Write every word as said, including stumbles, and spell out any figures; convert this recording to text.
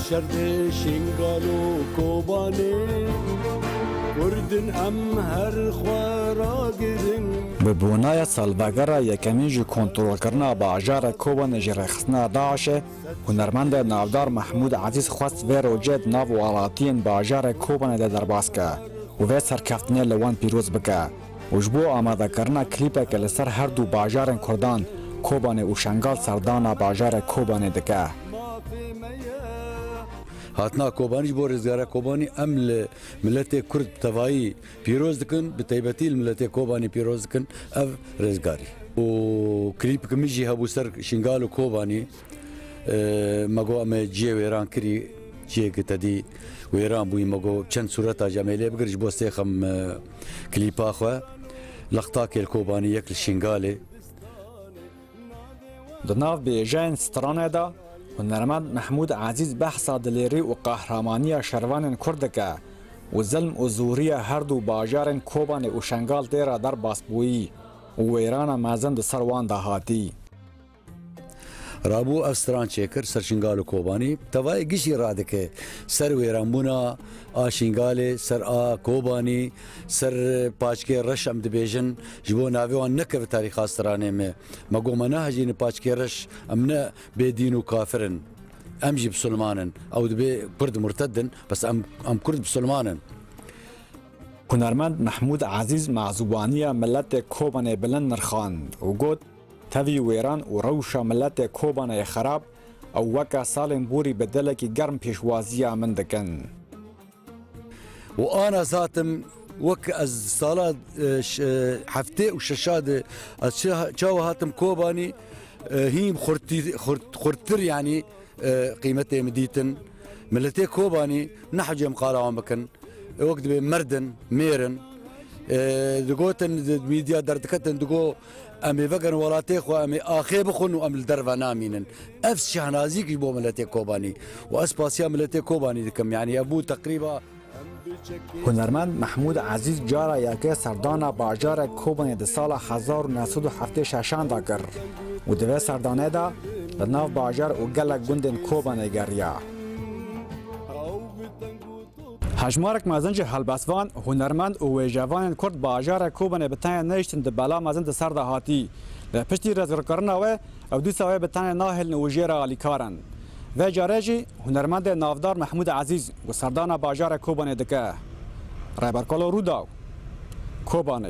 Şerdê Şingal û Kobanê, Kurdin em her xwe ragirin. Bi bonaya salvegera yekemîn ji kontrolkirina bajarê Kobanê ji rêxistina DAIŞê, hunermendê navdar Mehmûd Ezîz xwest vê rojê di nav welatiyên bajarê Kobanê de derbas ke û vê serkeftinê li wan pîroz bike û ji bo amadekirina klîpeke li ser her du bajarên Kurdan, Kobanê û Şengal, serdana bajarê Kobanê dike. Hatina Kobanî ji bo rêzgara Kobanî em li miletê Kurd bi tevayî pîroz dikin, bi taybetî li miletê Kobanî pîroz dikin ev rêzgarî. Û klîpik min jî hebû ser Şingal û Kobanî. E, me got em ê cihê wêran kirî, cihê ku te dî wêran bûyî, me got çend sûreta jî em ê lê bigirin, ji bo sê xem, e, klîpa xwe. Lextakê li Kobanî, yek li Şingalê. Di nav bêjeyên stranê de hunermend Mehmûd Ezîz behsa dilêrî û qehramaniya şervanên Kurd dike û zilm û zûriya her du bajarên Kobanê û Şengal tê re derbasbûyî û wêrana mezin di ser wan de hatî. Rabû ev stran çêkir ser Şingal û Kobanî. Tevayê gişî radike ser wêranbûna a Şingalê, ser a Kobanî, ser paçkê reş em dibêjin, ji bo navê wan nekeve tarîxa stranê me. Me got me nahejîne paçkê reş, em ne bêdîn û kafir in. Em jî bisilman in. Ew dibê Kurd murted in, bes em, em Kurd bisilman in. Hunermend Mehmûd Ezîz mezûbaniya miletê Kobanê bilind nirxand û got, tevî wêran û rewşa miletê Kobanê xerab, ew weke salên borî bi dilekî germ pêşwaziya min dikin. Û ana ez hatim, wek ez sala, e, ş-, e, heftê û şeşa de ez çi-, çawa hatim Kobanî, e, hîn xurtî-, xurt-, xurttir, yanî, e, qîmetê min dîtin. Miletê Kobanî nehecê em qala wan bikin. E, wek dibê merdin, mêrin. E, digotin, di mîdya derdiketin, digo, em ê vegerin welatê xwe, em ê axê bixwin û em li derve namînin. Ev şehnazîk ji bo miletê Kobanî. Û ez spasiya miletê Kobanî dikim. Yanî ev bû teqrîba. Hunermend Mehmûd Ezîz cara yekê serdana bajarê Kobanê di sala hezar û neh sed û heftê şeşan de kir û di vê serdanê de li nav bajar û gelek gundên Kobanê geriya. Hejmarek mezin ji helbestvan, hunermend û wêjevanên Kurd bajarê Kobanê bi tenê nehiştin, di bela mezin di ser de hatî. Li piştî rêzgirkirina wê, ew dîsa wê bi tenê nahêlin û jê re alîkar in. Vê carê jî hunermendê navdar Mehmûd Ezîz û serdana bajarê Kobanê dike. Rêber Kalo, Rûdaw, Kobanê.